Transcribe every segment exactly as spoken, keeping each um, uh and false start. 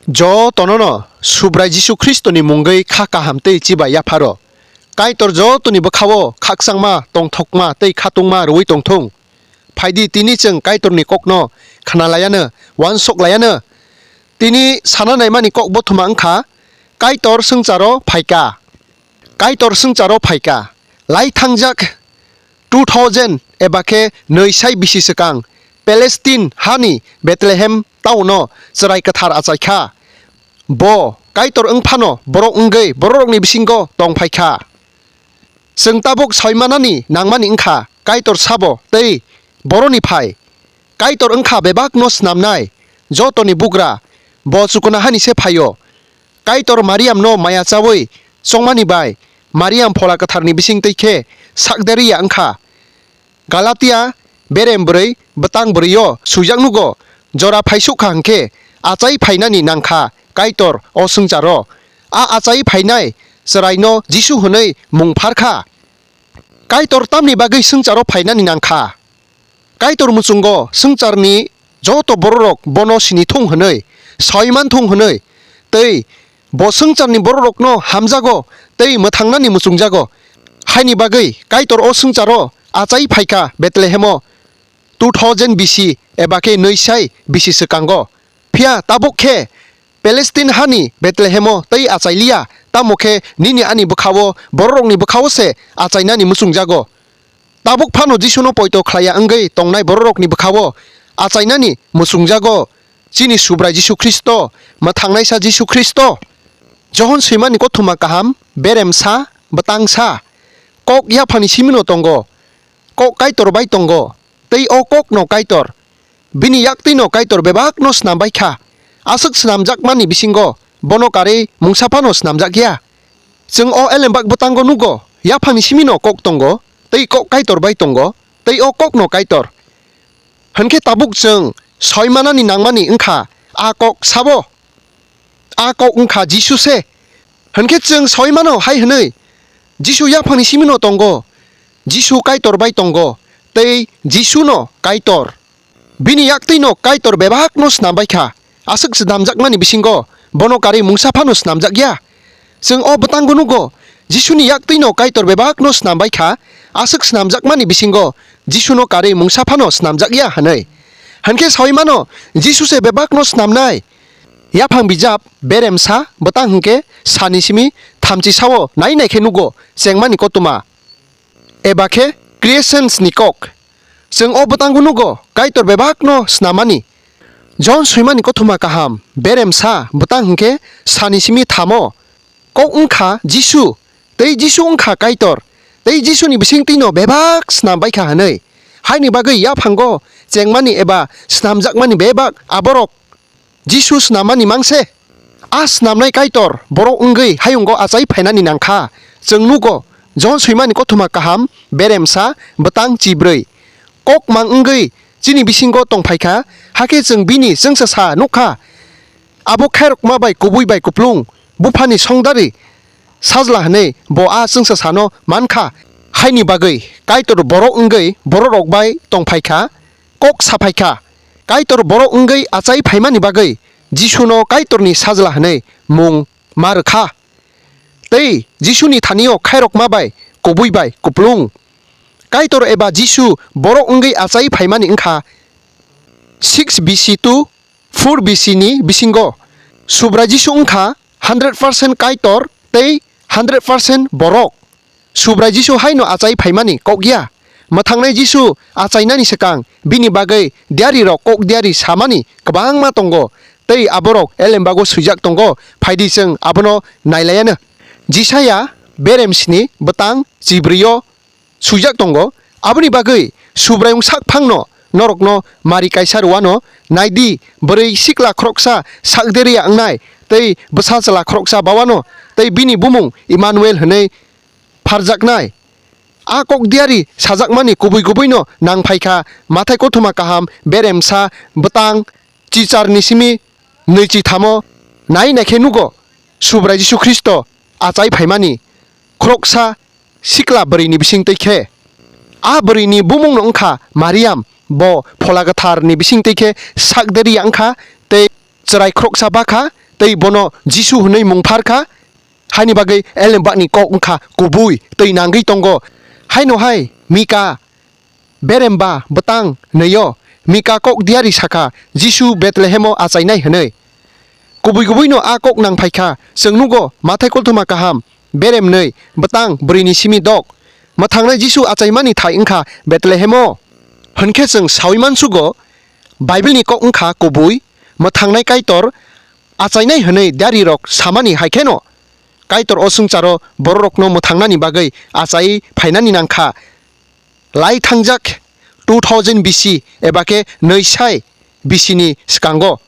Jotono no Subrai Jisu Khristoni mungwi kha kaham tei chibai yapharo. Kaitor jotoni bwkhao khakchangma, tongthokma tei khatungma rwui tongthung. Phaidi tini chwng Kaitorni kokno khna laiano, uansuk laiano. Tini sana naimani kok bothoma wngkha, Kaitor swngcharo phaika. Kaitor swngcharo phaika. Lai thangjak two thousand eba khe nwi sai bisi swkang Palestine hani Bethlehem town-o chwrai kwthar achaikha. Bo Kaitor wng phano borok wngwi bororokni bisingo tong phaikha. Chwng tabuk soimanani nangmani wngkha Kaitor sabo tei boroni phai. Kaitor wngkha bebakno snamnai, jotoni bugra, bo chukuna hani se phaio. Kaitor Mariamno maya chaui chongmani bai Mariam Phola Kwtharni bisingtwi khe sakderiya wngkha. Galatia berem bwrwi bwtang bwrwio swijak nugo, jora phaisuk kha hwnkhe achai phainani nangkha Kaitor o swngcharo. A achai phainai chwraino Jisu hwnwi mung pharkha. Kaitor tamni bagwi swngcharo phainani nangkha? Kaitor muchungo swngcharni joto bororok bono sinithung hwnwi, soimanthung hwnwi, tei bo swngcharni bororokno hamjago tei mwthangnani muchungjago. Haini bagwi Kaitor o swngcharo achai phaikha Bethlehemo two thousand B C eba khe nwi sai bisi swkango. Phiya tabuk khe Palestine hani Bethlehemo tei achailiya, tamo khe nini ani bwkhao bororokni bwkhao se achainani muchungjago. Tabuk phano Jisuno poito khlaiya wngwi tongnai bororokni bwkhao achainani muchungjago chini Subrai Jisu Khristo, mwthangnaisa Jisu Khristo. Johon swimani kothoma kaham, beremsa, bwtangsa. Kok yaphangni simino tongo, kok Kaitor bai tongo, tei o kokno Kaitor. Bini yaktwino Kaitor bebakno snam bai kha. Aswk snamjakmani bisingo bono karwi mungsa phano snamjak ya. Chwng o elembak bwtango nugo, yaphangni simino kok tongo, tei kok Kaitor bai tongo, tei o kokno Kaitor. Hwnkhe tabuk chwng soimanani nangmani wngkha a kok sabo? A kok wngkha Jisu se. Hwnkhe chwng soimano hai hwnwi, Jisu yaphangni simino tongo, Jisu Kaitor bai tongo, tei Jisuno Kaitor. Bini yaktwino Kaitor bebakno snam bai kha. Aswk snamjakmani bisingo bono karwi mungsa phano snamjak ya. Chwng o bwtango nugo, Jisuni yaktwino Kaitor bebakno snam bai kha. Aswk snamjakmani bisingo Jisuno karwi mungsa phano snamjak ya hwnwi. Hwnkhe saui mano, Jisu se bebakno snamnai. Yaphang bijap beremsa bwtang hwnkhe sani simi thamchi sao nai nai khe nugo chengmani kothoma. Eba khe Crescens ni kok. Chwng o bwtango nugo Kaitor bebakno snamani. John swimani kothoma kaham, beremsa bwtang hwnkhe sani simi thamo. Kok wngkha Jisu, tei Jisu wngkha Kaitor, tei Jisuni bisingtwino bebak snam baikha hwnwi. Haini bagwi yaphango chengmani eba snamjakmani bebak aborok Jisu snamani mangse. A snamnai Kaitor borok wngwi hayungo achai phainani nangkha. Chwng nugo, John swimani kothoma kaham, beremsa, bwtang chibrwi. Kok mang wngwi chini bisingo tongphaikha, hakhe chwng bini chwngsa sa nukha. Abo khairokma bai kubui bai kuplung, buphani songdari sajla hwnwi bo a chwngsa sano mankha. Haini bagwi Kaitor borok wngwi bororok bai tongphaikha, kok saphaikha. Kaitor borok wngwi achai phaimani bagwi Jisuno Kaitorni sajla hwnwi mung ma rwkha. Tei Jisuni thanio khairokma bai kubui bai kuplung. Kaitor eba Jisu borok wngwi achai phaimani wngkha six B C to four B C ni bisingo. Subrai Jisu wngkha hundred percent Kaitor tei hundred percent borok. Subrai Jisu haino achai phaimani kok ya. Mwthangnai Jisu achainani swkang bini bagwi diarirok kok diari samani kwbangma tongo, tei aborok elembago swijak tongo, phaidi chwng abono nailaiano. Jisaya berem sini bwtang chibrwi-o swijak tongo. Aboni bagwi Subraiyung sak phangno norokno mari kaisa rwano, naidi, bwrwi sikla khoroksa sakderiya wngnai, tei bwsa chwla khoroksa bawano, tei bini bumung Immanuel hwnwi pharjaknai. A kok diari sajakmani kubui kubuino nang phaikha Mathai kothoma kaham beremsa bwtang chicharni simi nwichi thamo. Nai naikhe nugo Subrai Jisu Khristo achai phaimani khoroksa sikla bwrwini bisingtwi khe. A bwrwini bumungno wngkha Mariam, bo Phola Kwtharni bisingtwi khe sakderiya wngkha tei chwrai khoroksa bakha, tei bono Jisu hwnwi mung phar kha, haini bagwi Ellen bakni kok wngkha kubui tei nangwi tongo. Haino hai Mika berem ba bwtang nwi-o Mika kok diari sakha, Jisu Bethlehemo achainai hwnwi. Kubui kubuino a kok nang phaikha, chwng nugo Mathai kolthoma kaham berem nwi bwtang brwini simi dok. Mwthangnai Jisu achaimani thai wngkha Bethlehemo. Hwnkhe chwng saui mansugo, Bible ni kok wngkha kubui, mwthangnai Kaitor achainai hwnwi diarirok samani hai kheno, Kaitor o swngcharo bororokno mwthangnani bagwi achai phainani nangkha. Lai thangjak two thousand B C eba khe nwi sai B C ni swkango.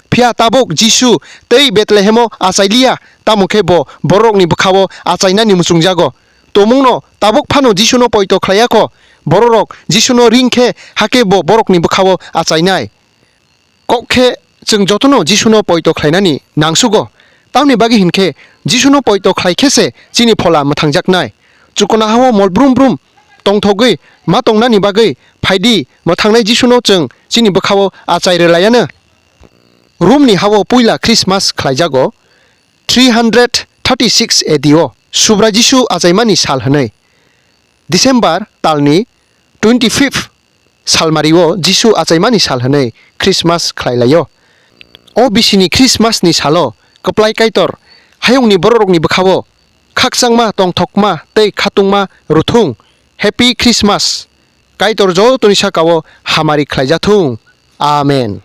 Phiya tabuk Jisu tei Bethlehemo achailiya, tamo khe bo bororokni bwkhao achainani muchungjago. Tumungno tabuk phano Jisuno poito khlaiya kho, bororok Jisuno ring khe hakhe bo borokni bwkhao achainai. Kok khe chwng jotono Jisuno poito khlainani nangsugo. Tamni bagwi hinkhe Jisuno poito khlai khe se chini phola mwthangjaknai. Chukona hao mol brum brum tongthogwi ma tongnani bagwi phaidi, mwthangnai Jisuno chwng chini bwkhao achai rwlaiano. Romni hao puila Christmas khlaijago three hundred thirty six A D o Subrai Jisu achaimani sal hwnwi. December talni twenty fifth salmario Jisu achaimani sal hwnwi Christmas khlai laio. O bisini Christmas ni salo kwplai Kaitor hayungni bororokni bwkhao khakchangma, tongthokma tei khatungma rwthung. Happy Christmas! Kaitor jotoni sakao hamari khlaijathung. Amen.